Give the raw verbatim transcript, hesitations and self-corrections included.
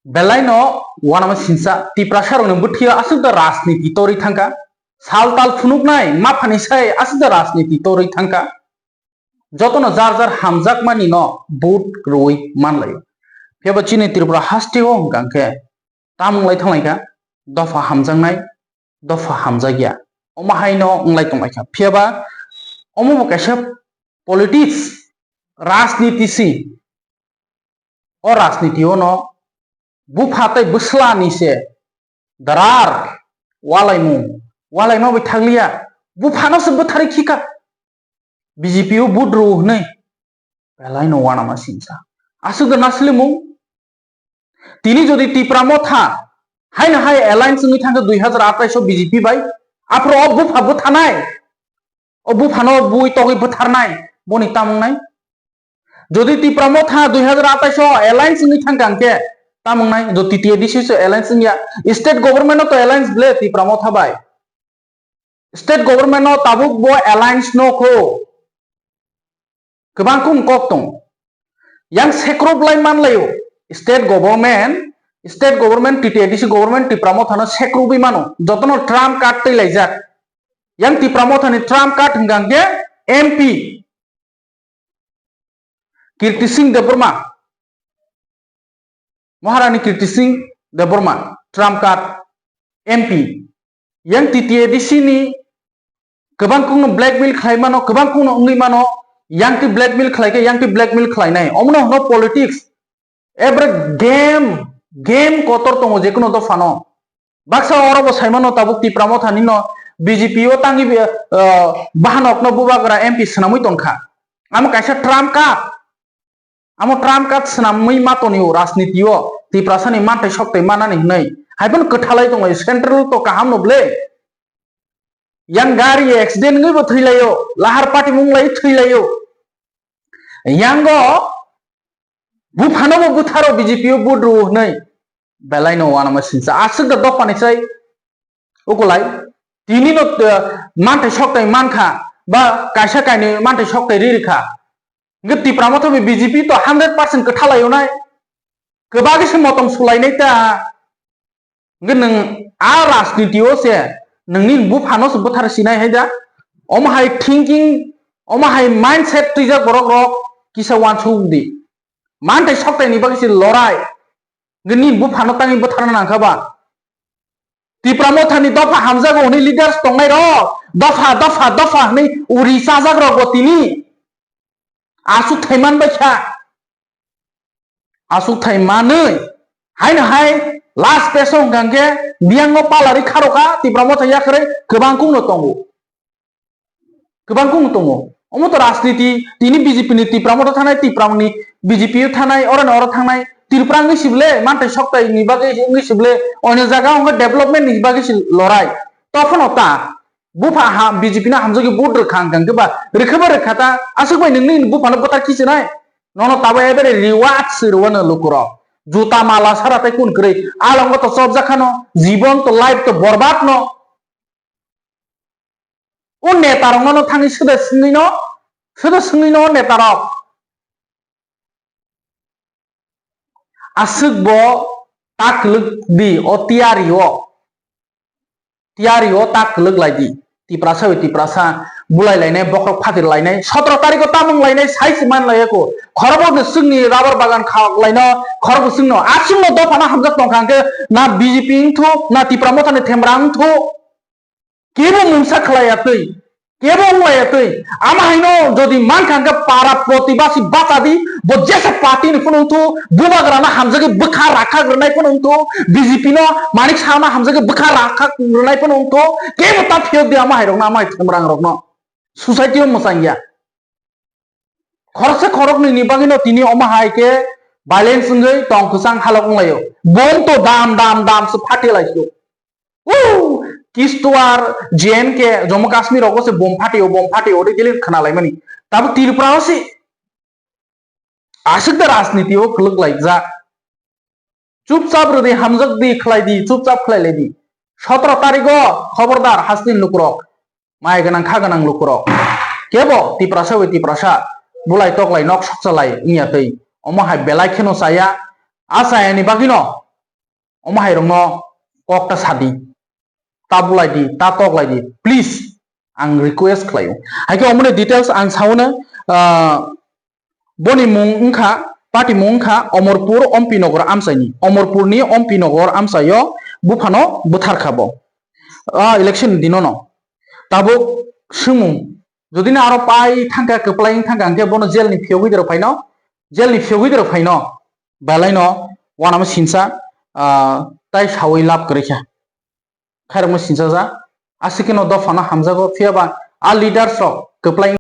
Belai no uanama sinsa Tiprasa rokni bwthwio aswk da rajniti torwi thangkha. Sal tal phunuknai maphani sai aswk da rajniti torwi thangkha. Jotono jar jar hamjakmani no vote rwi manlaio. Phiya ba chini Tripura hasteo hwnkha khe tamung lai thanglaikha, dopha hamjaknai, dopha hamjakya. Omo haino wnglai tonglaikha. Phiya ba omo bo kaisa politics, rajniti si. O rajniti o no bupha tei bwsla ni se darar walaimung, walaima bai thakliya, buphano se bwtharwi khika. B J P o vote rw hwnwi belai no uanama sinsa. Aswk da naslimung. Tini jodi Tipra Motha haino hai alliance wngwi thangkha dui hazar atais o B J P bai, aphuru o bupha bwthanai, o buphano bui togwi bwtharnai, boni tamung nai? Jodi Tipra Motha dui hazar atais o alliance wngwi thangkha hwnkhe tamung nai? Jodi T T A D C se alliance wngya, state government no to alliance ble Tipra Motha bai. State government no tabuk bo alliance no kho. Kwbang kung kok tong. Yang sekrup lai man laio. State government, state government, T T A D C government, Tipra Motha no sekrubwi mano. Jotono trump card twi laijak. Yang Tipra Motha ni trump card hwnkha hwnkhe M P. Kirti Singh Debbarma, Maharani Kirti Singh Debbarma, trump card M P. Yang T T A D C ni kwbang kungno blackmail khlai mano, kwbang kungno wngwi mano, yang twi blackmail khlai khe, yang twi blackmail khlainai. Omono hwno politics. Every game, game kotor tongo je kuno dophano. Baksa oro bo saimano tabuk Tipra Motha ni no B J P o tangwi, uh, bahanok no bubagra M P swnamwi tongkha. Amo kaisa trump card. Amo trump card swnamwi ma tonio rajniti o. Tiprasa ni manthai soktai manani hwnwi. Haiphano kwthalai tongo central to kaham no ble. Yang gari accident wngwi bo thwi laio, lahar party mung lai thwi laio. Yango buphano bo bwtharo B J P o vote rw hwnwi belai no uanama sinsa. Aswk da dophani sai ukulai tini no, uh, manthai soktai mankha ba kaisa kainwi manthai soktai ri rikha. Hwnkhe Tipra Motha bai B J P to hundred percent kwthalai onai. Kwbagwi se motom sulainai ta. Hwnkhe nwng a rajniti o se nwngni buphano se bwthar sinai hai da. Omo hai thinking, omo hai mindset twijak borok rok kisa uansuk di. Manthai soktai ni bagwi se lorai. Hwnkhe nini buphano tangwi bwtharna nangkha ba. Tipra Motha ni dopha hamjago hwnwi leaders tongnai rok dopha, dopha, dopha hwnwi uri chajak rok bo tini. Aswk thai man bai kha. Aswk thai manwi haino hai last phase o hwnkha hwnkhe biyango palari kharokha Tipra Motha yakarwi kwbang kungno tongo. Kwbang kungno tongo. Omo to rajniti, tini B J P ni Tipra Motha thanai, Tipra ni B J P o thanai, oro ni oro thangnai. Tripura wngwi si bwle, manthai soktai ni bagwi wngwi si bwle, oino jaga wngkha development ni bagwi si lorai. Tophano ta, bupha ha, B J P no hamjagwi vote rwkha hwnkha hwnkhe ba, rwkhe ba rwkha ta, aswk bai nwngni buphano bwthar kichinai? Nono tabuk ebere reward se rwano lukurok. Juta mala sara tei kun kwrwi. Alongo to chopjak khano, jibon to life to borbad no. O neta rok no thangwi swda swngwi no, swda swngwi no o neta rok. Aswk bo ta kwlwk di o tiyari o. Tiyari o ta kwlwk lai di. Tiprasa bai Tiprasa bulai lainai, bokhorok phatir lainai, sotro tarikh o tamung lainai, sai se man lai eko. Khorokbo no swngni rubber bagan khawak laino, khorokbo swngno, aswkno dophano hamjak tongkha hwnkhe na B J P wngthu, na Tipra Mothani themra wngthu. Kebo mungsa khlai ya twi, kebo wng lai ya twi. Ama haino jodi mankha hwnkhe para protibasi bacha di, bo jesa party ni phano wngthu, bubagrano hamjagwi bwkha rakha rwnai phano wngthu, B J P no Manik Saha no hamjagwi bwkha rakha rwnai phano wngthu, kebo ta phiyok di ama hai rokno, ama hai themrang rokno. Society o mwchang ya. Khoroksa khoroknwi ni bagwi no tini omo hai khe violence wngwi tong kwchang halok wng laio. Bomb to dam dam dam se phati lai sio. Woo! Kishtwar, J N K, Jammu Kashmir rogo se bomb phati o, bomb phati o, ri gili khna lai mani. Tabo Tripura o se aswk da rajniti o kwlwk lai jak. Chupchap rwdi, hamjak di, khlai di, chupchap khlai lai di. Sotro tarikh o khobordar hasteni lukurok, mai gwnang kha gwnang lukurok. Kebo Tiprasa bai Tiprasa bulai toklai nok sokchalai wngya twi. Omo hai belai kheno chaya, a chayani bagwino Omo hai rokno kok ta sadi, ta bulai di, ta tok lai di, please, ang request khlaio. Hai khe omoni details ang saono, ah, boni mung wngkha, party mung wngkha Omorpur Ompi Nogor amchaini. Omorpurni Ompi Nogor amchaio buphano bwthar kha bo. Ah, election dinono. Tabuk swngmung, jodi no aro pai thangkha, kwplai wng thangkha, hwnkhe bono jail ni phiyogwi derok phaino, jail ni phiyogwi derok phaino, belaino wanama sinsa, ah, tai sawi lab kwrwi kha. Khairokma sinsa ja, aswk kheno dophano hamjago, phiyaba a leaders rok kwplai